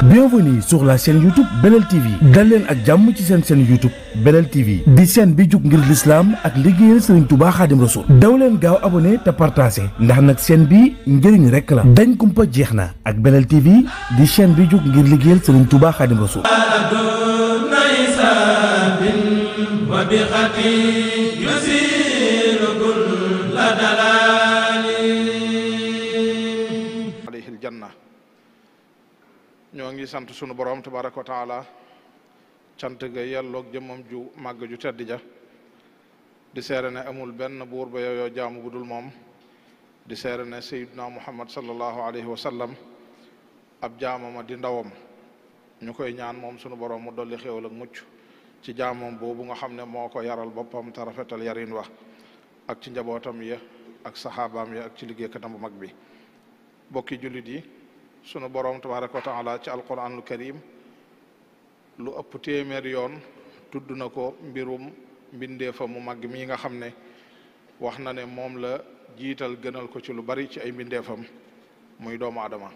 Bienvenue sur la chaîne YouTube Belel TV dal leen ak jàmm ci seen chaîne YouTube Belel TV di chaîne bi jug ngir l'islam ak liggéeyal Serigne Touba Khadim Rassoul daw leen gaaw abonné te partagé ndax nag chaîne bi njëriñ rek la dañ kumpa jeex na ak Belel TV di chaîne bi jug ngir liggéeyal Serigne Touba Khadim Rassoul alayhil janna. ñoo ngi sant sunu borom tabaraka wa taala cant ga yelloog jëmmam ju màgg ju tedd ja di seere ne amul benn buur ba yooyoo jaamu bu dul moom di seere ne sayyiduna muhammad sallallahu alayhi wa sallam ab jaamama di ndawam ñu koy ñaan moom sunu borom mu dolli xéewal ak mucc ci jaamam boobu nga xam ne moo ko yaral boppam te rafetal yarin wax ak ci njabootam ya ak saxaabaam ya ak ci liggéeykatam bu mag bi bokki jullit yi sunu borom tabaraka wa taala ci alquranul karim lu ëpp téeméer yoon tudd na ko mbirum mbindeefa mu mag mi nga xam ne wax na ne moom la jiital gënal ko ci lu bari ci ay mbindeefam muy doomu adama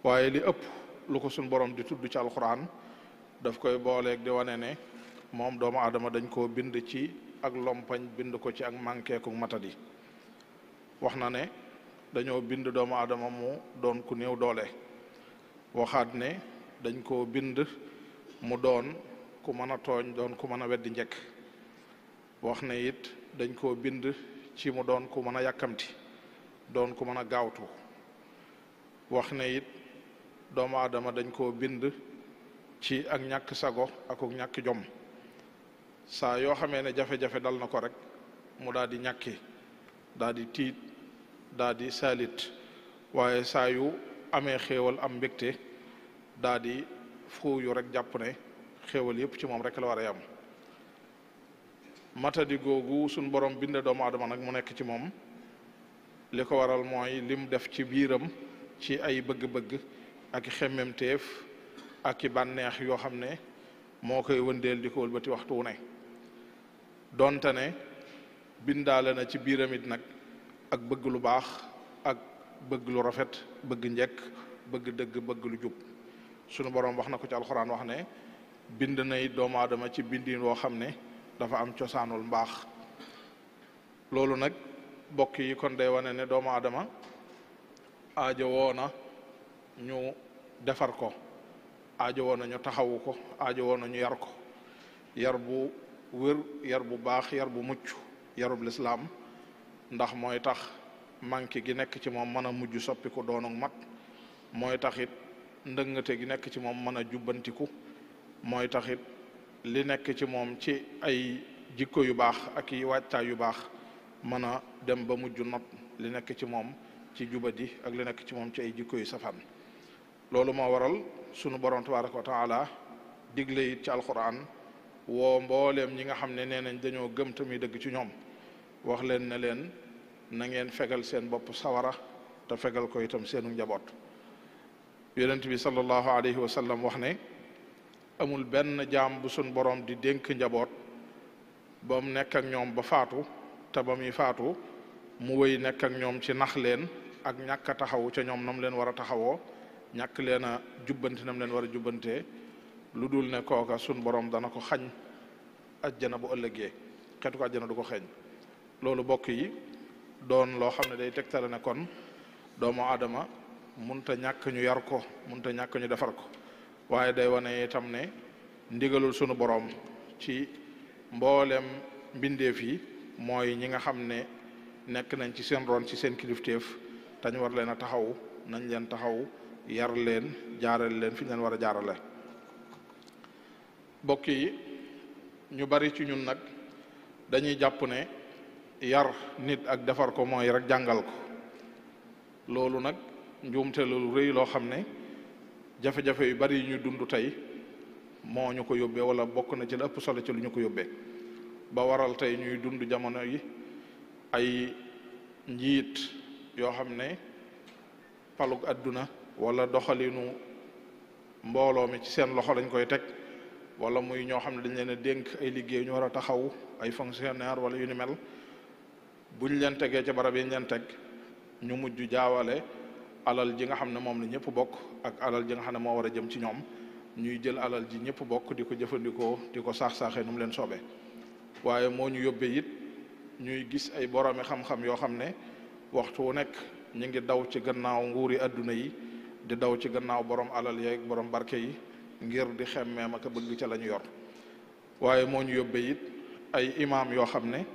waaye li ëpp lu ko sunu borom di tudd ci alquran daf koy booleeg di wane ne moom doomu adama dañ koo bind ci ak lompañ bind ko ci ak manqueeku matadi wax na ne dañoo bind doomu adama mu doon ku néew doole waxaat ne dañ koo bind mu doon ku mën a tooñ doon ku mën a weddi njëkk wax ne it dañ koo bind ci mu doon ku mën a yàkkamti doon ku mën a gaawtu wax ne it doomu adama dañ koo bind ci ak ñàkk sago ak ñàkk jom saa yoo xamee ne jafe-jafe dal na ko rek mu daal di ñàkki daal di tiit daal di saalit waaye saa yu amee xéewal am mbégte daal di fuuyu rek jàpp ne xéewal yépp ci moom rek la war a yam matadi googu suñ borom binde doomu adama nag mu nekk ci moom li ko waral mooy lim def ci biiram ci ay bëgg-bëgg ak i xemmemteef ak i bànneex yoo xam ne moo koy wëndeel di ko wëlbati waxtu wu ne donte ne bindaale na ci biiram it nag ak bëgg lu baax ak bëgg lu rafet bëgg njekk bëgg dëgg bëgg lu jub sunu borom wax na ko ci alxuraan wax ne bind nay doomu aadama ci bindin woo xam ne dafa am cosaanul mbaax loolu nag bokk yi kon day wane ne doomu aadama aajo woona ñu defar ko aajo woona ñu taxawu ko aajo woona ñu yar ko yar bu wér yar bu baax yar bu mucc yarub lislaam ndax mooy tax manqué gi nekk ci moom mën a mujj soppiku doonuk mat mooy taxit ndëngate gi nekk ci moom mën a jubbantiku mooy taxit li nekk ci moom ci ay jikko yu baax ak i wàccaay yu baax mën a dem ba mujj not li nekk ci moom ci jubadi ak li nekk ci moom ci ay jikko yu safan loolu moo waral sunu borom tabaraka wa taala digle it ci alquran woo mbooleem ñi nga xam ne nee nañ dañoo gëm tamit dëgg ci ñoom wax leen ne leen na ngeen fegal seen bopp sawara te fegal ko itam seenu njaboot yonent bi sallallahu alayhi wa sallam wax ne amul benn jaam bu sun borom di dénk njaboot ba mu nekk ak ñoom ba faatu te ba muy faatu mu wéy nekk ak ñoom ci nax leen ak ñàkk a taxawu ca ñoom nam leen war a taxawoo ñàkk leen a jubbanti nam leen war a jubbantee lu dul ne kooka sun borom dana ko xañ ajjana bu ëllëgee xetu ko ajjana du ko xeeñ loolu bokk yi doon loo xam ne day tegtale ne kon doomu aadama munta ñàkk ñu yar ko munta ñàkk ñu defar ko waaye day wane itam ne ndigalul sunu borom ci mboolem mbindeef yi mooy ñi nga xam ne nekk nañ ci seen ron ci seen kilifteef tañ war leen a taxaw nañ leen taxaw yar leen jaarale leen fi ñu leen war a jaarale bokk yi ñu bari ci ñun nag dañuy jàpp ne yar nit ak defar ko mooy rek jàngal ko loolu nag njuumte lu rëy loo xam ne jafe-jafe yu bari yu ñu dund tey moo ñu ko yóbbee wala bokk na ci la ëpp solo ci lu ñu ko yóbbee ba waral tey ñuy dund jamono yi ay njiit yoo xam ne palug adduna wala doxalinu mbooloo mi ci seen loxo lañ koy teg wala muy ñoo xam ne dañ leen a dénk ay liggéey ñu war a taxaw ay fonctionnaire wala yu ni mel buñ leen tegee ca barab yi ñu leen teg ñu mujj jaawale alal ji nga xam ne moom la ñëpp bokk ak alal ji nga xam ne moo war a jëm ci ñoom ñuy jël alal ji ñëpp bokk di ko jëfandikoo di ko saax-saaxee nu mu leen soobee waaye moo ñu yóbbee it ñuy gis ay boroomi xam-xam yoo xam ne waxtu wu nekk ñu ngi daw ci gannaaw nguuri adduna yi di daw ci gannaaw borom alal yeeg borom barke yi ngir di xemmeem ak bëgg ca la ñu yor waaye moo ñu yóbbee it ay imaam yoo xam ne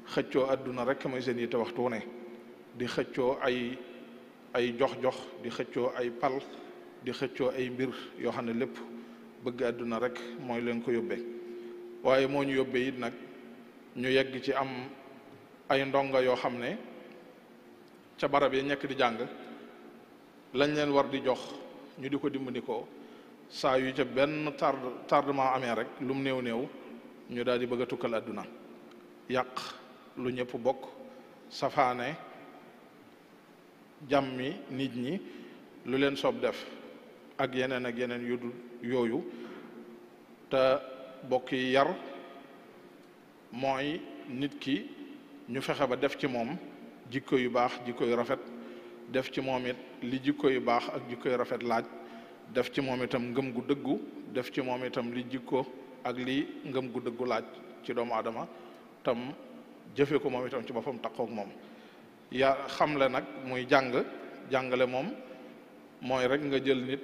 xëccoo adduna rek mooy seen yitte waxtu wu ne di xëccoo ay jox-jox di xëccoo ay pal di xëccoo ay mbir yoo xam ne lépp bëgg adduna rek mooy leen ko yóbbee waaye moo ñu yóbbee it nag ñu yegg ci am ay ndonga yoo xam ne ca barab yi ñekk di jàng lañ leen war di jox ñu di ko dimbandikoo saa yu ca benn tardement amee rek lu mu néew ñu daal di bëgg a tukkal adduna yàq lu ñëpp bokk safaane jàmmi nit ñi lu leen soob def ak yeneen yu dul yooyu te bokk yi yar mooy nit ki ñu fexe ba def ci moom jikko yu baax jikko yu rafet def ci moom it li jikko yu baax ak jikko yu rafet laaj def ci moom itam ngëm gu dëggu def ci moom itam li jikko ak li ngëm gu dëggu laaj ci doomu aadama tam jëfe ko moom itam ci boppam takkook moom xamle nag muy jàngale moom mooy rek nga jël nit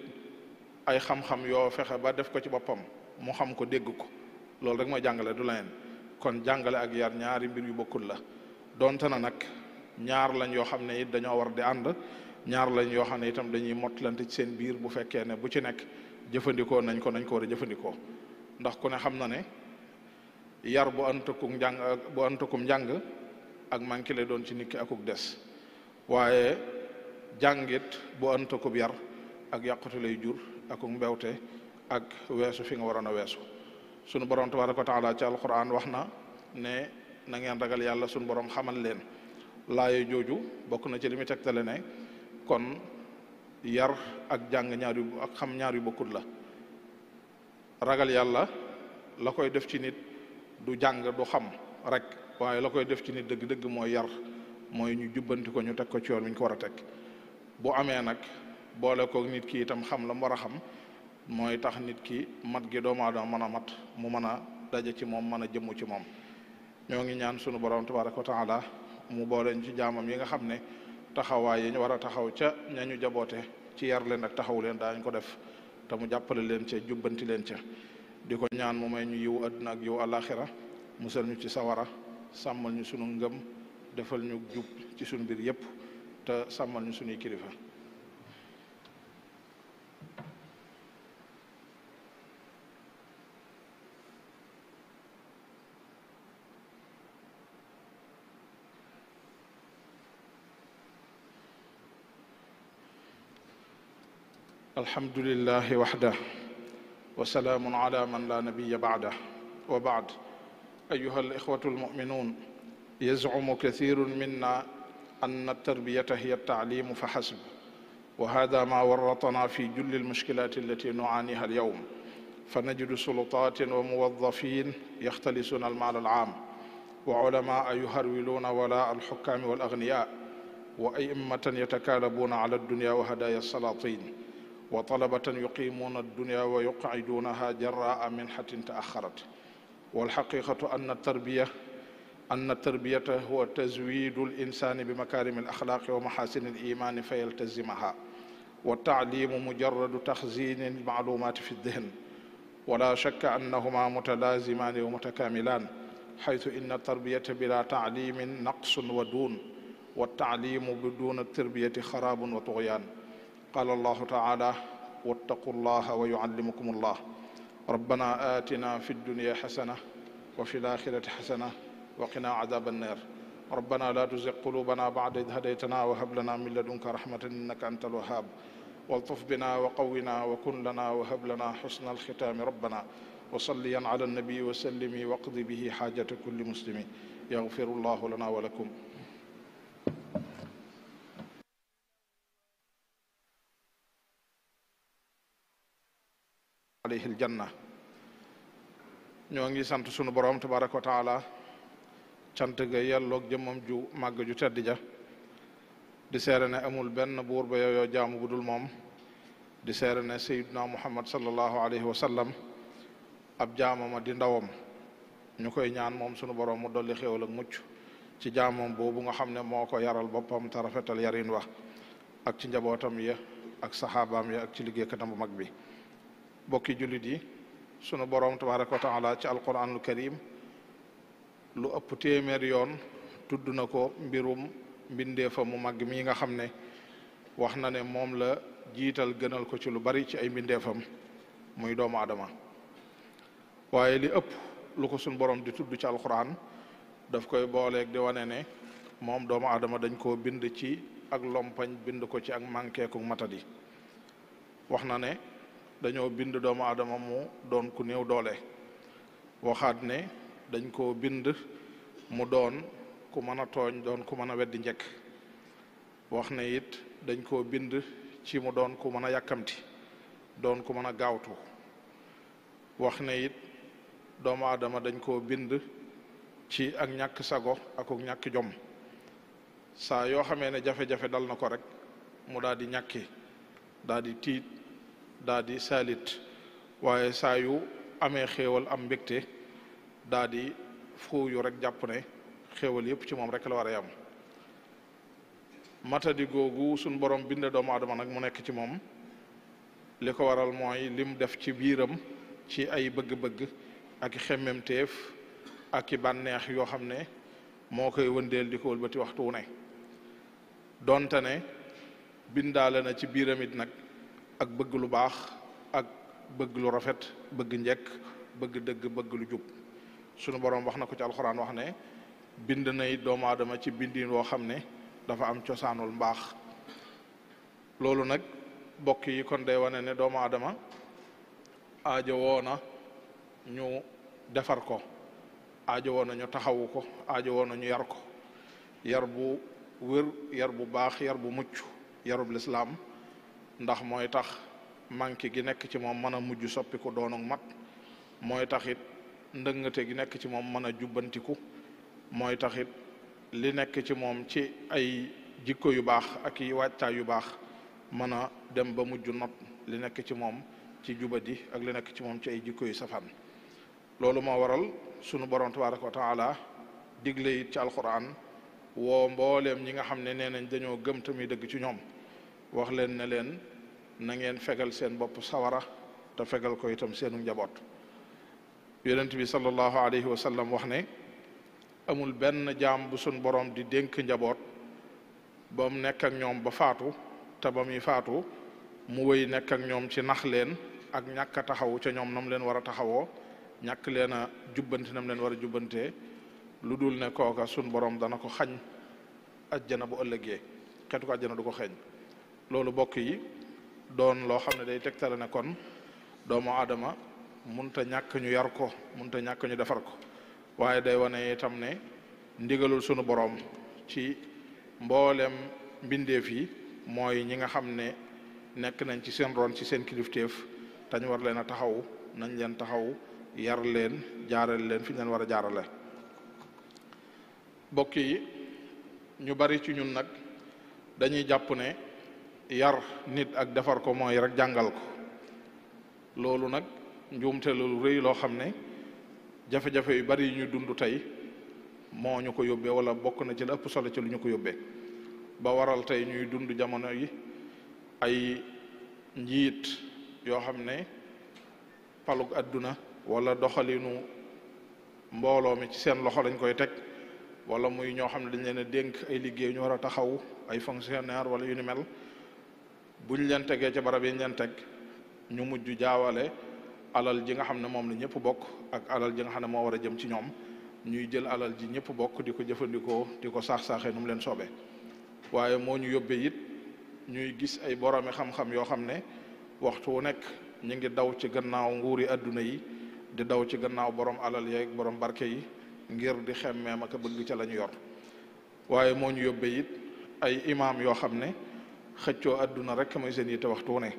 ay xam-xam yoo fexe ba def ko ci boppam mu xam ko dégg ko loolu rek mooy jàngale du leneen kon jàngale ak yar ñaari mbir yu bokkul la donte na nag ñaar lañ yoo xam ne it dañoo war di ànd ñaar lañ yoo xam ne itam dañuy mottalante ci seen biir bu fekkee ne bu ci nekk jëfandikoo nañ ko war a jëfandikoo ndax ku ne xam na ne yar bu antakum njàng ak manqué lay doon ci nit ki akuk des waaye jàngit bu antakub yar ak yàqute lay jur akuk mbewte ak weesu fi nga waroon a weesu sunu borom tabaraka wa taala ci alquran wax na ne na ngeen ragal yàlla sunu borom xamal leen laaye jooju bokk na ci li muy tegtale ne kon yar ak jàng ñaar yu bokkut la ragal yàlla la koy def ci nit du jàng du xam rek waaye la koy def ci nit dëgg-dëgg mooy yar mooy ñu jubbanti ko ñu teg ko ci yoon wi ñu ko war a teg bu amee nag boole ko nit ki itam xam la mu war a xam mooy tax nit ki mat gi doomu aadama mën a mat mu mën a daje ci moom mën a jëmmu ci moom ñoo ngi ñaan sunu borom tabaraka wa taala mu booleen ci jaamam yi nga xam ne taxawaay yi ñu war a taxaw ca ñañu jaboote ci yar leen ak taxaw leen daañ ko def te mu jàppale leen ca jubbanti leen ca di ko ñaan mu may ñu yiw àdduna ak yiw alaxira musal ñu ci sawara sàmmal ñu sunu ngëm defal ñu jub ci sunu mbir yépp te sàmmal ñu sunuy kilifa alhamdulillahi waxdah wa salaamun ala man la nabiya ba'dah wa ba'd أيها الإخوة المؤمنون يزعم كثير منا أن التربية هي التعليم فحسب وهذا ما ورطنا في جل المشكلات التي نعانيها اليوم فنجد سلطات وموظفين يختلسون المال العام وعلماء يهرولون ولاء الحكام والأغنياء وأئمة يتكالبون على الدنيا وهدايا السلاطين وطلبة يقيمون الدنيا ويقعدونها جراء منحة تأخرت والحقيقة أن التربية هو تزويد الإنسان بمكارم الأخلاق ومحاسن الإيمان فيلتزمها والتعليم مجرد تخزين المعلومات في الذهن ولا شك أنهما متلازمان ومتكاملان حيث إن التربية بلا تعليم نقص ودون والتعليم بدون التربية خراب وطغيان قال الله تعالى واتقوا الله ويعلمكم الله ربنا آتنا في الدنيا حسنة وفي الآخرة حسنة وقنا عذاب النار ربنا لا تزغ قلوبنا بعد إذ هديتنا وهب لنا من لدنك رحمة إنك أنت الوهاب والطف بنا وقونا وكن لنا وهب لنا حسن الختام ربنا وصليا على النبي وسلم واقض به حاجة كل مسلم يغفر الله لنا ولكم alayhi aljanna ñoo ngi sant sunu borom tabaraka wa taala cant ga yelloog jëmmam ju màgg ju tedd ja di seere ne amul benn buur ba yooyoo jaamu bu dul moom di seere ne sayyiduna muhammad sallallahu alayhi wa sallam ab jaamama di ndawam ñu koy ñaan moom sunu borom mu dolli xéewal ak mucc ci jaamam boobu nga xam ne moo ko yaral boppam te rafetal yarin wa ak ci njabootam ya ak saxaabaam ya ak ci liggéeykatam bu mag bi bokki jullit yi sunu borom tabaraka wa taala ci alquranul karim lu ëpp téeméer yoon tudd na ko mbirum mbindeefa mu mag mii nga xam ne wax na ne moom la jiital gënal ko ci lu bari ci ay mbindeefam muy doomu adama waaye li ëpp lu ko sunu borom di tudd ci alquran daf koy booleeg di wane ne moom doomu adama dañ koo bind ci ak lompañ bind ko ci ak mankeeku matadi wax na ne dañoo bind doomu adama mu doon ku néew doole waxaat ne dañ koo bind mu doon ku mën a tooñ doon ku mën a weddi njëkk wax ne it dañ koo bind ci mu doon ku mën a yàkkamti doon ku mën a gaawtu wax ne it doomu adama dañ koo bind ci ak ñàkk sago ak ñàkk jom saa yoo xamee ne jafe-jafe dal na ko rek mu daal di ñàkki daal di tiit daal di saalit waaye saa yu amee xéewal am mbégte daal di fuuyu rek jàpp ne xéewal yépp ci moom rek la war a yam matadi googu suñ borom binde doomu adama nag mu nekk ci moom li ko waral mooy lim def ci biiram ci ay bëgg-bëgg ak xemmemteef ak i bànneex yoo xam ne moo koy wëndeel di ko wëlbati waxtu wu ne donte ne bindaale na ci biiram it nag ak bëgg lu baax ak bëgg lu rafet bëgg njekk bëgg dëgg bëgg lu jub sunu borom wax na ko ci alxuraan wax ne bind nay doomu aadama ci bindin woo xam ne dafa am cosaanul mbaax loolu nag bokk yi kon day wane ne doomu aadama aajo woona ñu defar ko aajo woona ñu taxawu ko aajo woona ñu yar ko yar bu wér yar bu baax yar bu mucc yarub lislaam ndax mooy tax manqué gi nekk ci moom mën a mujj soppiku doonuk mat mooy taxit ndëngate gi nekk ci moom mën a jubbantiku mooy taxit li nekk ci moom ci ay jikko yu baax ak i wàccaay yu baax mën a dem ba mujj not li nekk ci moom ci jubadi ak li nekk ci moom ci ay jikko yu safaan loolu moo waral sunu borom tabaraka wa taala digle it ci alquran woo mbooleem ñi nga xam ne nee nañ dañoo gëm tamit dëgg ci ñoom wax leen ne leen na ngeen fegal seen bopp sawara te fegal ko itam seenu njaboot yonent bi sallallahu alayhi wa sallam wax ne amul benn jaam bu sun borom di dénk njaboot ba mu nekk ak ñoom ba faatu te ba muy faatu mu wéy nekk ak ñoom ci nax leen ak ñàkk a taxawu ca ñoom nam leen war a taxawoo ñàkk leen a jubbanti nam leen war a jubbantee lu dul ne kooka sun borom dana ko xañ ajjana bu ëllëgee xetu ko ajjana du ko xeeñ loolu bokk yi doon loo xam ne day tegtale ne kon doomu aadama munta ñàkk ñu yar ko munta ñàkk ñu defar ko waaye day wane itam ne ndigalul sunu borom ci mboolem mbindeef yi mooy ñi nga xam ne nekk nañ ci seen ron ci seen kilifteef tañ war leen a taxaw nañ leen taxaw yar leen jaarale leen fi ñu leen war a jaarale bokk yi ñu bari ci ñun nag dañuy jàpp ne yar nit ak defar ko mooy rek jàngal ko loolu nag njuumte lu rëy loo xam ne jafe-jafe yu bari yu ñu dund tey moo ñu ko yóbbee wala bokk na ci la ëpp solo ci lu ñu ko yóbbee ba waral tey ñuy dund jamono yi ay njiit yoo xam ne palug àdduna wala doxalinu mbooloo mi ci seen loxo lañ koy teg wala muy ñoo xam ne dañ leen a dénk ay liggéey ñu war a taxaw ay fonctionnaire wala yu ni mel buñ leen tegee ci barab yi ñu leen teg ñu mujj jaawale alal ji nga xam ne moom la ñëpp bokk ak alal ji nga xam ne moo war a jëm ci ñoom ñuy jël alal ji ñëpp bokk di ko jëfandikoo di ko saax-saaxee nu mu leen soobee waaye moo ñu yóbbee it ñuy gis ay boroomi xam-xam yoo xam ne waxtu wu nekk ñu ngi daw ci gannaaw nguuri adduna yi di daw ci gannaaw borom alal yeeg borom barke yi ngir di xemmeem ak bëgg ca la ñu yor waaye moo ñu yóbbee it ay imaam yoo xam ne xëccoo adduna rek mooy seen yitte waxtu wu ne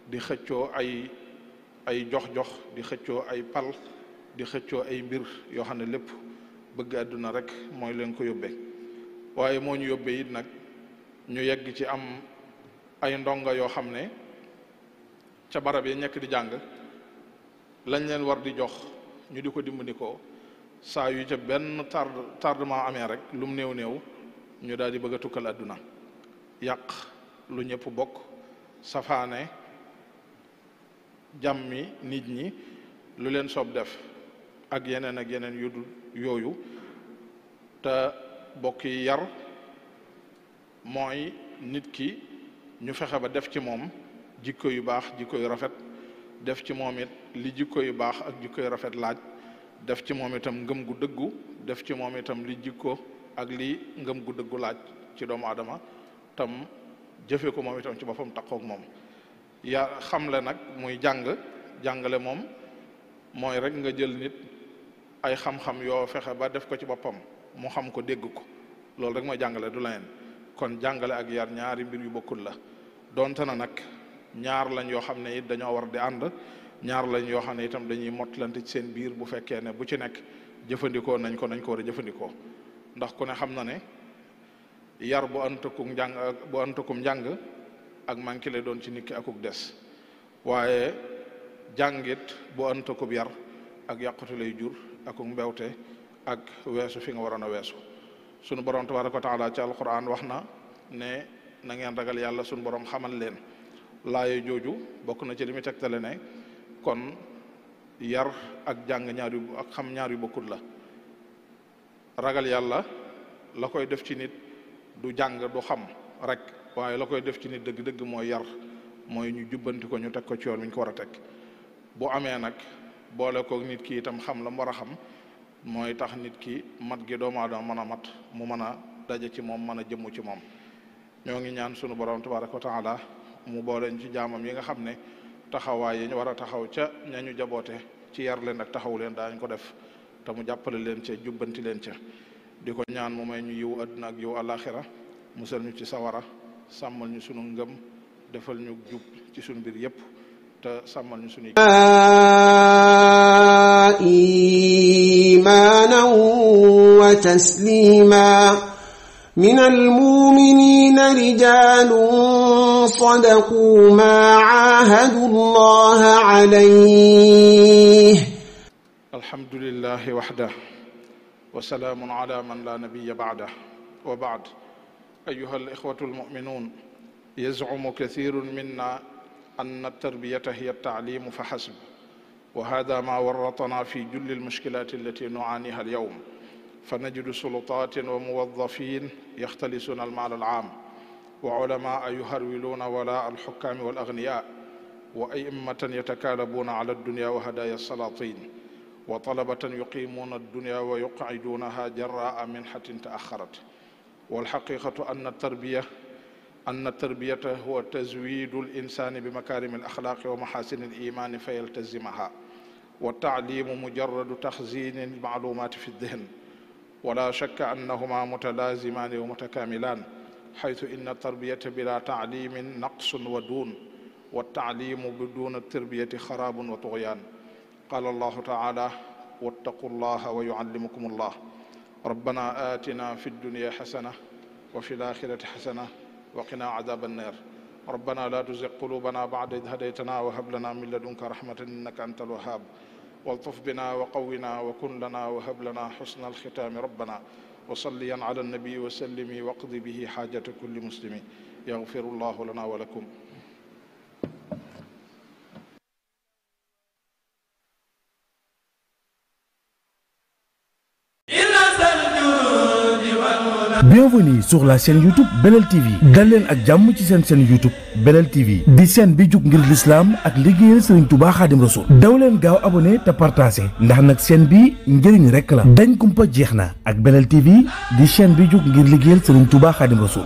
di xëccoo ay jox-jox di xëccoo ay pal di xëccoo ay mbir yoo xam ne lépp bëgg adduna rek mooy leen ko yóbbee waaye moo ñu yóbbee it nag ñu yegg ci am ay ndonga yoo xam ne ca barab yi ñekk di jàng lañ leen war di jox ñu di ko dimbandikoo saa yu ca benn tardement amee rek lu mu néew néew ñu daal di bëgg a tukkal àdduna yàq lu ñëpp bokk safaane jàmmi nit ñi lu leen soob def ak yeneen yu dul yooyu te bokk yi yar mooy nit ki ñu fexe ba def ci moom jikko yu baax jikko yu rafet def ci moom it li jikko yu baax ak jikko yu rafet laaj def ci moom itam ngëm gu dëggu def ci moom itam li jikko ak li ngëm gu dëggu laaj ci doomu aadama tam jëfe ko moom itam ci boppam takkook moom ya xamle nag muy jàngale moom mooy rek nga jël nit ay xam-xam yoo fexe ba def ko ci boppam mu xam ko dégg ko loolu rek mooy jàngale du leneen kon jàngale ak yar ñaari mbir yu bokkul la donte na nag ñaar lañ yoo xam ne it dañoo war di ànd ñaar lañ yoo xam ne itam dañuy mottalante ci seen biir bu fekkee ne bu ci nekk jëfandikoo nañ ko war a jëfandikoo ndax ku ne xam na ne yar bu antakum njàng ak manqué lay doon ci nit ki akuk des waaye jàngit bu antakub yar ak yàqute lay jur akuk mbewte ak weesu fi nga waroon a weesu sunu borom tabaraka wa taala ci alquran wax na ne na ngeen ragal yàlla sunu borom xamal leen laaye jooju bokk na ci li muy tegtale ne kon yar ak jàng ak xam ñaar yu bokkul la ragal yàlla la koy def ci nit du jàng du xam rek waaye la koy def ci nit dëgg-dëgg mooy yar mooy ñu jubbanti ko ñu teg ko ci yoon wi ñu ko war a teg bu amee nag boole ko nit ki itam xam la mu war a xam mooy tax nit ki mat gi doomu aadama mën a mat mu mën a daje ci moom mën a jëmmu ci moom ñoo ngi ñaan sunu borom tabaraka wa taala mu booleñ ci jaamam yi nga xam ne taxawaay yi ñu war a taxaw ca ñañu jaboote ci yar leen ak taxaw leen daañ ko def te mu jàppale leen ca jubbanti leen ca di ko ñaan mu may ñu yiw àdduna ak yiw alaxira musal ñu ci sawara sàmmal ñu sunu ngëm defal ñu jub ci sunu mbir yépp te sàmmal ñu sunu imanan wa taslima من المؤمنين رجال صدقوا ما عاهدوا الله عليه الحمد لله وحده وسلام على من لا نبي بعده وبعد أيها الإخوة المؤمنون يزعم كثير منا أن التربية هي التعليم فحسب وهذا ما ورطنا في جل المشكلات التي نعانيها اليوم فنجد سلطات وموظفين يختلسون المال العام وعلماء يهرولون ولاء الحكام والأغنياء وأئمة يتكالبون على الدنيا وهدايا السلاطين وطلبة يقيمون الدنيا ويقعدونها جراء منحة تأخرت والحقيقة أن التربية هو تزويد الإنسان بمكارم الأخلاق ومحاسن الإيمان فيلتزمها والتعليم مجرد تخزين المعلومات في الذهن ولا شك أنهما متلازمان ومتكاملان حيث إن التربية بلا تعليم نقص ودون والتعليم بدون التربية خراب وطغيان قال الله تعالى واتقوا الله ويعلمكم الله ربنا آتنا في الدنيا حسنة وفي الآخرة حسنة وقنا عذاب النار ربنا لا تزغ قلوبنا بعد إذ هديتنا وهب لنا من لدنك رحمة إنك أنت الوهاب والطف بنا وقونا وكن لنا وهب لنا حسن الختام ربنا وصليا على النبي وسلم واقض به حاجة كل مسلم يغفر الله لنا ولكم Bienvenue sur la chaîne YouTube Belel TV dal leen ak jàmm ci seen YouTube Belel TV di chaîne bi jug ngir l'islam ak liggéeyal Serigne Touba Khadim Rassoul daw leen gaaw abonné te partagé ndax nag chaîne bi njëriñ rekk la dañ kumpa jeex na ak Belel TV di chaîne bi jug ngir liggéeyal Serigne Touba Khadim Rassoul